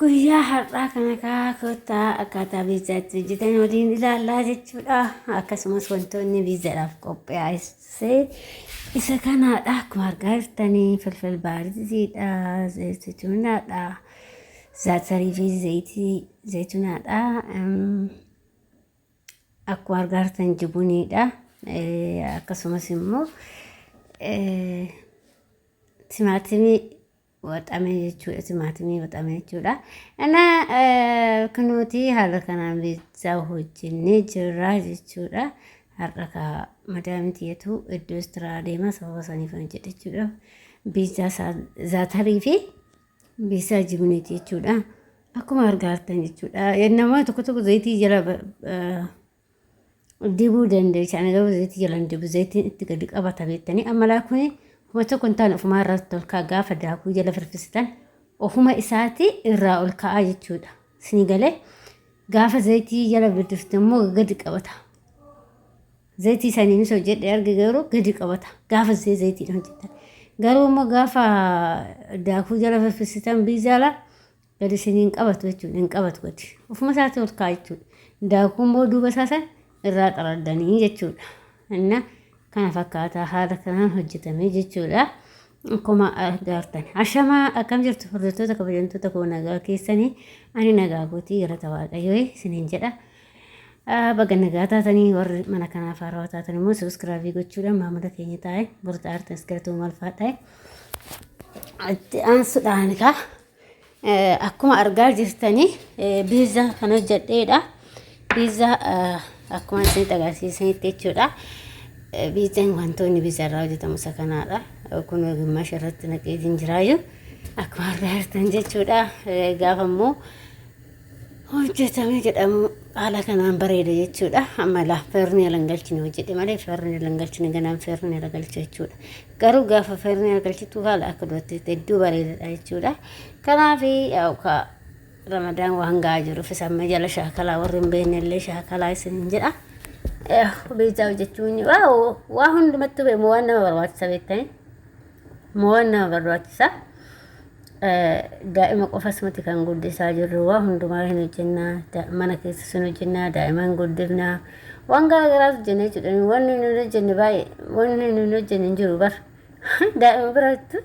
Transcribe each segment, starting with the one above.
Guyyaa har'aa kana kaa kottaa akkaataa biizaa itti hojjetan waliin ilaallaa jechuudha. Akkasumas wantoonni biizaadhaaf qophaa'e isa kanaadha. Akkuma argaa jirtanii filfil baardiidha, zayituunaadha, zaatarii fi zayitii zayituunaadha. Akkuma argaa jirtan jibuniidha. Akkasumas immoo timaatimii waxamee jechuudha. Timaatimii waxamee jechuudha. Ana kunuuti haala kanaan biizzaa hojjennee jirra jechuudha. Har'a ka madaamii tiyyatu iddoo istiraa deema sababa saniif hojjedhe jechuudha. Biizzaa zaatarii fi biizzaa jibniiti jechuudha. Akkuma argaa jirtan jechuudha. Namoonni tokko tokko zayitii jala dibuu dandeessa. Ani garuu zayitii jala hin dibu. Zayitiin itti gadi qabata beektanii. Amma laa kuni kuma tokko hin taane ofumaa irratti ol ka'a gaafa daakuu jala firfisitan ofuma isaati irraa ol ka'a jechuudha. Isinii galee gaafa zayitii jala firfiste immoo gadi qabata. Zayitii saniinis hojjedhe arge garuu gadi qabata. Gaafa zayitiidhaan hojjetan. Garuu immoo gaafa daakuu jala firfisitan biizaala gadi isin hin qabatu jechuudha. Hin qabatu gadi. Ofuma isaatii ol ka'a jechuudha. Daakuu immoo duuba isaa san irraa xaraddanii jechuudha. Inna kana fakkaataa haala kanaan hojjetamee jechuudha. Akkuma argaartan. Ashamaa akkam jirtu hordoftoota kabajamtoota koo nagaa keessanii ani nagaa kootii galata waaqayyoo isiniin jedha. Baga nagaa taatanii warri mana kanaaf haarawaa taatan immoo sabiskiraabii gochuudhaan maamila keenya taa'e borta aartan iskiratuu maal fa'aa Itti aansuudhaan kaa akkuma argaa jirtanii biizzaa kan hojjedheedha. Biizzaa akkuma isinitti agarsiisanitti jechuudha. Biizzaan wantoonni biizzaa irraa hojjetamu isa kanaadha. Kun gimmaasha irratti naqeetiin jiraayu. Akkuma argaa jirtan jechuudha. Gaafa immoo hojjetame jedhamu haala kanaan bareeda jechuudha. Amma laa feerni ala galchine hojjedhe malee feerni ala galchine ganaan feerni ala galche jechuudha. Garuu gaafa feerni ala galchitu haala akka duratti hedduu bareedadha jechuudha. Kanaaf Ramadaan waan ga'aa jiruuf isa amma jala shaakalaa warri hin beekne illee shaakalaa isiniin jedha. Biizaa hojjechuun waa hundumattuu beemu waan nama barbaachisa beektanii. Waan nama barbaachisa. Daa'ima qofas miti kan guddisaa jirru waa hundumaa hin hojjennaa mana keessas hin hojjennaa daa'ima hin guddifnaa waan garaa garaas hojjenna jechuudha wanni nuyi hin hojjenne baay'ee wanni nuyi hin hojjenne hin jiru bar daa'ima biratti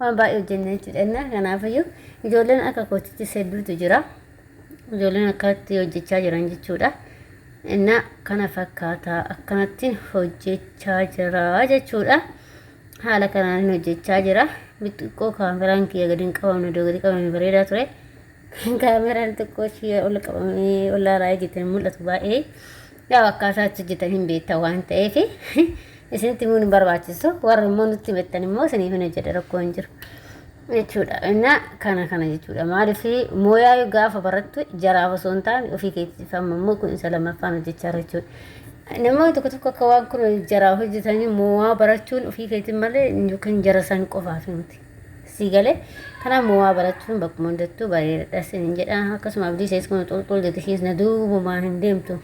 waan baay'ee hojjenna jechuudha kanaafiyyuu ijoolleen akka kootittis hedduutu jira ijoolleen akkatti hojjechaa jiran jechuudha. Inna kana fakkaataa akkanatti hojjechaa jira jechuudha. Haala kanaan hojjechaa jira. Xiqqoo kaameraan kiyya gadi hin qabamne iddoo gadi qabame bareedaa ture. Kaameraan xiqqoo ishee ol qabamee ol laalaa hojjetan mul'atu baay'ee. Yaa akkaataa itti hojjetan hin beektan waan ta'eef isinitti himuun hin barbaachisu. Warri immoo nutti himettan immoo isiniif hin hojjedha rakkoo hin jiru. Jechuudha. Inna kana kana jechuudha. Maaliif mooyaa yoo gaafa barattu jaraaf osoo hin taane ofii keetiif amma immoo kun isa lammaffaan hojjechaa jira jechuudha. Namoonni tokko tokko akka waan kun jaraa hojjetanii moo'aa barachuun ofii keetiin malee yookiin jara san qofaaf miti. Sii galee kanaaf moo'aa barachuun bakkuma hundattuu bareedaadha isiniin jedha. Akkasuma abdii ishees kun xulxul jette ishees na duubumaan hin deemtu.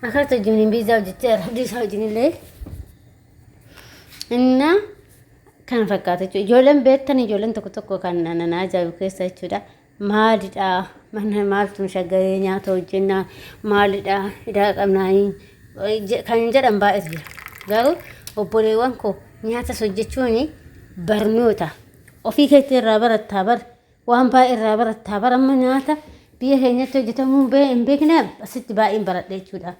Akkasitti wajjin biizaa hojjechaa jira abdii isaa wajjin illee. Inna kana fakkaata jechuudha. Ijoolleen beektan ijoolleen tokko tokko kan na ajaa'ibu keessa jechuudha. Maalidha mana maaltu nu shaggaree nyaata hojjennaa maalidha idaa qabnaanii kan jedhan baay'eetu jira. Garuu obboleewwan koo nyaatas hojjechuun barnoota ofii keetti irraa barattaa bar waan baay'ee irraa barattaa bar amma nyaata biyya keenyatti hojjetamuu hin beekne asitti baay'een baradhe jechuudha.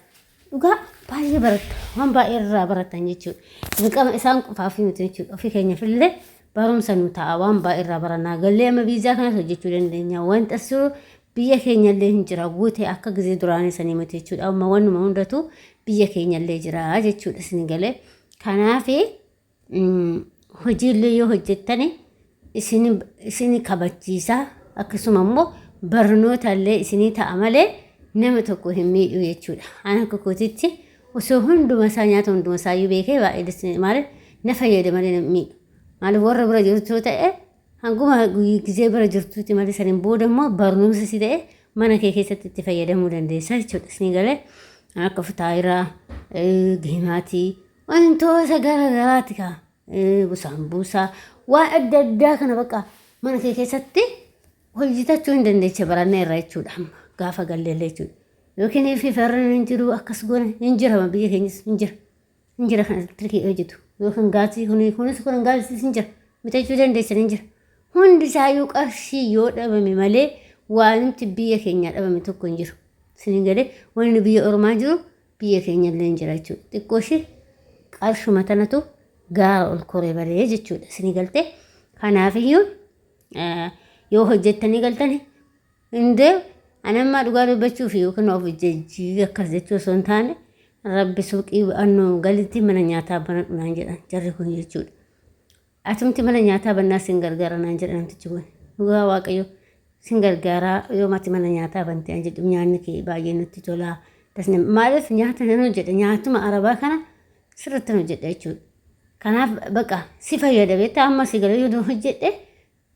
Dhugaa baay'ee baratta waan baay'ee irraa baratan jechuudha. Dirqama isaan qofaaf miti jechuudha. Ofii keenyaaf illee barumsa nu ta'a waan baay'ee irraa barannaa. Gallee amma viizaa kanas hojjechuu dandeenya. Wanta siruu biyya keenya illee hin jira guutee akka gizee duraanii sanii miti jechuudha. Amma wannuma hundatu biyya keenya illee jira jechuudha isin galee. Kanaaf hojiillee yoo hojjettani isin kabachiisa akkasuma immoo barnoota illee isinii ta'a malee nama tokko hin miidhu jechuudha. Ani akka kootitti osoo hunduma isaa nyaata hunduma isaa iyyuu beekee baay'ee maal na fayyada malee na miidhu. Maaliif warra bira jirtu ta'e hanguma gizee bira jirtuuti malee saniin booda immoo barnoomsa si ta'e mana kee keessatti itti fayyadamuu dandeessa jechuudha. Isinii galee akka futaayiraa, geemaatii wantoota gara garaati kaa saambuusaa waan adda addaa kana bakka mana kee keessatti Hojjetachuu hin dandeecha barannee irra jechuudha amma gaafa galleellee jechuudha. Yookiin fi farreen hin jiru akkas goone hin jira biyya keenyas hin jira. Hin jira kan elektirikii hojjetu yookiin gaasii kunis kun gaasiis hin jira bitachuu dandeessan hin jira. Hundi isaayyuu qarshii yoo dhabame malee waanti biyya keenyaa dhabame tokko hin jiru. Isin galee wanni biyya ormaa jiru biyya keenya illee hin jira jechuudha. Xiqqoo ishee qarshuma tanatu gaara ol koree malee jechuudha. Isin galtee kanaafiyyuu yoo hojjettanii galtani Indee ani ammaa dhugaa dubbachuuf yookiin of jejjii akkas jechuu osoo hin taane rabbi suuqii annu galitti mana nyaataa banadhu naan jedhan jarri kun jechuudha. Atumti mana nyaataa bannaa sin gargaara naan jedha namtichi kun. Dhugaa waaqayyo sin gargaaraa yoo mati mana nyaataa bante an jedhu nyaanni kee baay'ee natti tolaa. Maaliif nyaata nan hojjedha nyaatuma arabaa kana sirriitti hojjedha jechuudha. Kanaaf baqa si fayyada beektaa amma si galee yoo hojjedhe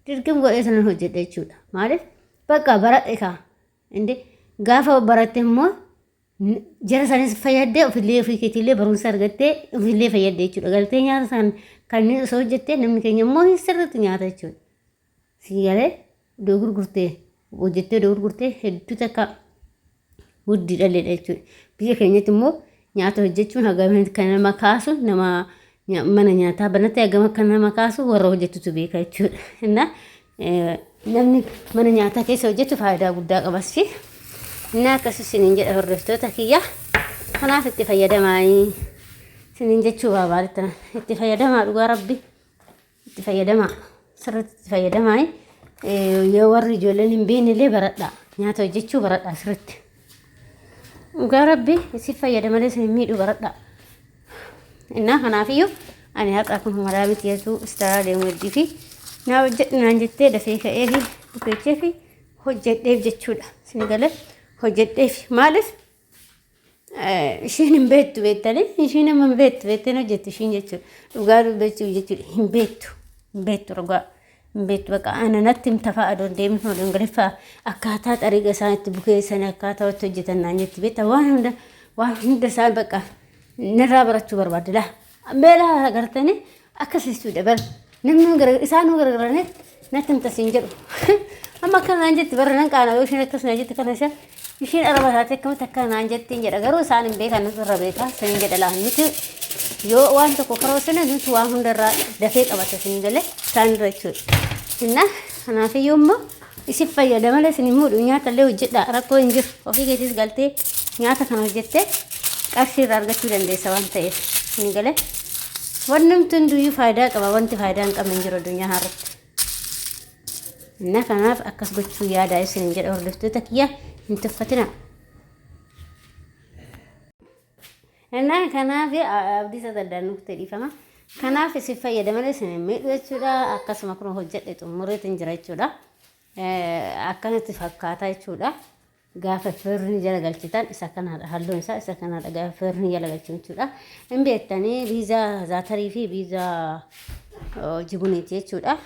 Dirqim godhee sanan hojjedha jechuudha. Maaliif bakka baradhe kaa. Inde gaafa baratte immoo jara sanis fayyadde ofillee ofii keetiillee barumsa argattee ofillee fayyadde jechuudha. Galtee nyaata san kanneen osoo hojjettee namni keenya immoo hin sirriitti nyaata jechuudha. Si galee iddoo gurgurtee hojjettee iddoo gurgurtee hedduu takka guddii dhalleedha jechuudha. Biyya keenyatti immoo nyaata hojjechuun hagam kan nama kaasu nama mana nyaataa banate hagam akka nama kaasu warra hojjetutu beeka jechuudha. Innaa namni mana nyaataa keessa hojjetu faayidaa guddaa qabas. Innaa akkas isiniin jedha hordoftoota kiyya. Kanaaf itti fayyadamaa isiniin jechuu barbaadettan itti fayyadamaa dhugaa rabbi. Itti fayyadamaa. Sirriitti itti fayyadamaa. Yoo warri ijoolleen hin beekne illee baradhaa. Nyaata hojjechuu baradhaa sirriitti. Dhugaa rabbi isin fayyada malee isin hin miidhu baradhaa. Innaa kanaafiyyuu ani har'a kun maraa miti jechuun istaraa deemu hedduu fi naa hojjedhu naan jettee dafee ka'ee fi bukeechee fi hojjedheef jechuudha. Isin galee hojjedheef maaliif Isheen hin beektu beektanii isheen amma hin beektu beekteen hojjettu ishiin jechuudha. Dhugaa dubbachuuf jechuudha hin beektu hin beektu dhugaa hin beektu bakka ana natti himta fa'a adoon deemni odoon galiffaa akkaataa xariiqa isaan itti bukeessan akkaataa itti hojjetan naan jetti beekta waan hunda waan hunda isaan bakka narraa barachuu barbaadde laa beelaa agartanii akkas jechuudha bara namni gara isaanuu gargaranii natti himta siin jedhu amma akka naan jetti bara nan qaana yoo isheen akkas naan jetti kana isheen isheen araba taate akkamitti akka naan jettiin jedha garuu isaan hin beekan nuti irra beekaa sinin jedha laa nuti yoo waan tokko karoorsine nuti waan hundarraa dafee qabata sin galee isaan irra jechuudha. Inna kanaafiyyuu immoo isin fayyada malee isin hin muudhu nyaata illee hojjedha rakkoo hin jiru ofii keetis galtee nyaata kana hojjettee qarshii irraa argachuu dandeessa waan ta'eef hin galee wannumti hunduyyuu faayidaa qaba wanti faayidaa hin qabne hin jiru addunyaa har'atti. Inna kanaaf akkas gochuu yaadaa isin jedha hordoftoota kiyya hin tuffatina. Innaa kanaaf abdii isa addaan nuuf dhiifama. Kanaaf isin fayyada malee isin hin miidhu jechuudha. Akkasuma kun hojjedhe xumureetiin jira jechuudha. Akkanatti fakkaata jechuudha. Gaafa firni jala galchitan isa kanaadha. Halluun isaa isa kanaadha. Gaafa firni jala galchinu jechuudha. Hin beektanii biizaa zaatarii fi biizaa jibuniiti jechuudha.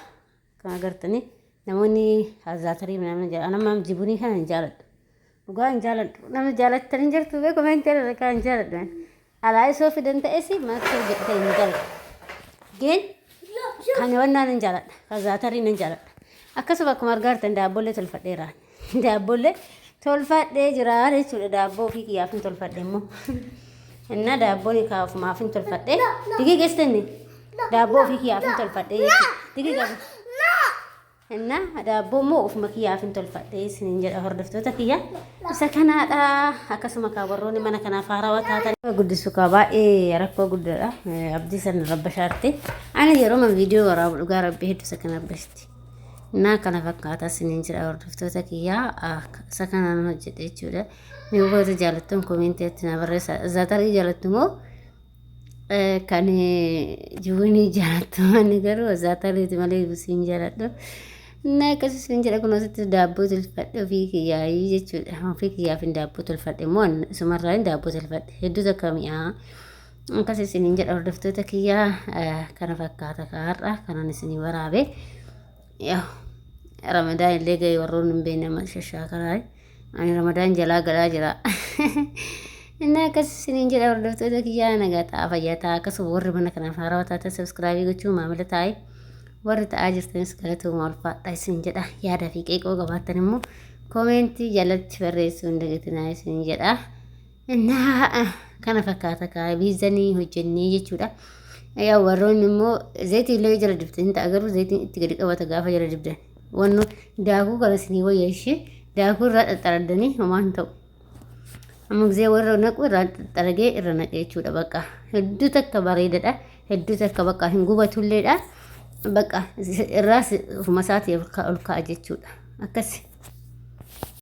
Kan agartanii namoonni zaatarii namni jaalladha. Nama jibunii kana hin jaaladhu. Dhugaa hin jaaladhu. Nama jaalattan hin jirtu beeku komentii irra kan hin jaaladhu. Alaa isoo fidan ta'es maakii hojjetan hin jaaladhu. Geen kan wannaan hin jaaladha. Kan zaatarii hin jaaladha. Akkasuma akkuma argaa jirtan daabboollee tolfadheera. Daabboollee tolfadhee jira jechuudha. Daabboo ofii kiyyaaf hin tolfadhe immoo. Innaa daabboon ofumaaf hin tolfadhe. Digii geessitanii daabboo ofii kiyyaaf hin tolfadhe jechuudha. Digii qabu. Inna daabboo immoo ofuma kiyyaaf hin tolfadhe isiniin jedha hordoftoota kiyya. Isa kanaadha akkasuma kaa warroonni mana kanaaf haarawaa taatan. Guddisu kaa baay'ee rakkoo guddaadha. Abdii san rabbashaarte. Ani yeroo man viidiyoo waraabu dhugaa rabbii hedduu isa kana rabbashti. Innaa kana fakkaata isiniin jedha hordoftoota kiyya. Isa kanaan hojjedhe jechuudha. Mee warra jaalattan koomentiitti na barreessa. Zaatarii jaalattu moo kan jiwwinii jaalattu ani garuu zaatariiti malee busiin jaaladhu. Innaa akkasii isin jedha kun asitti daabboo tolfadhe ofii kiyyaayii jechuudha. Ofii kiyyaaf hin daabboo tolfadhe immoo isumarraa hin daabboo tolfadhe hedduu takka mi'aa. Akkas isiniin jedha hordoftoota kiyyaa kana fakkaata har'a kanan isinii waraabe. Ramadaan illee ga'e warroonni hin beekne amma shashaakaraa. Ani Ramadaan jalaa galaa jira. Inni akkas isiniin jedha hordoftoota kiyyaa nagaa ta'a fayyaa ta'a akkasuma warri mana kanaaf haarawaa taatan sabiskiraabii gochuun maamila taa'e. Warri ta'aa jirtanis galatooma ulfaadha isin jedha. Yaada fi qeeqoo qabaattan immoo koomeentii jalatti barreessuu hin dagatinaa isin jedha. Innaa kana fakkaata kaa biizanii hojjennee jechuudha. Yaa warroonni immoo zayitii illee jala dibdan hin ta'a garuu zayitiin itti gadi qabata gaafa jala dibdan. Wanno daakuu kana isinii wayya ishee daakuu irraa xaxxaraddanii homaa hin ta'u. Amma gisee warra naqu irraa xaxxaragee irra naqe jechuudha bakka. Hedduu takka bareedadha. Hedduu takka bakka hin gubatulleedha. Bakka irraas ofuma isaatii ol ka'a jechuudha. Akkasi.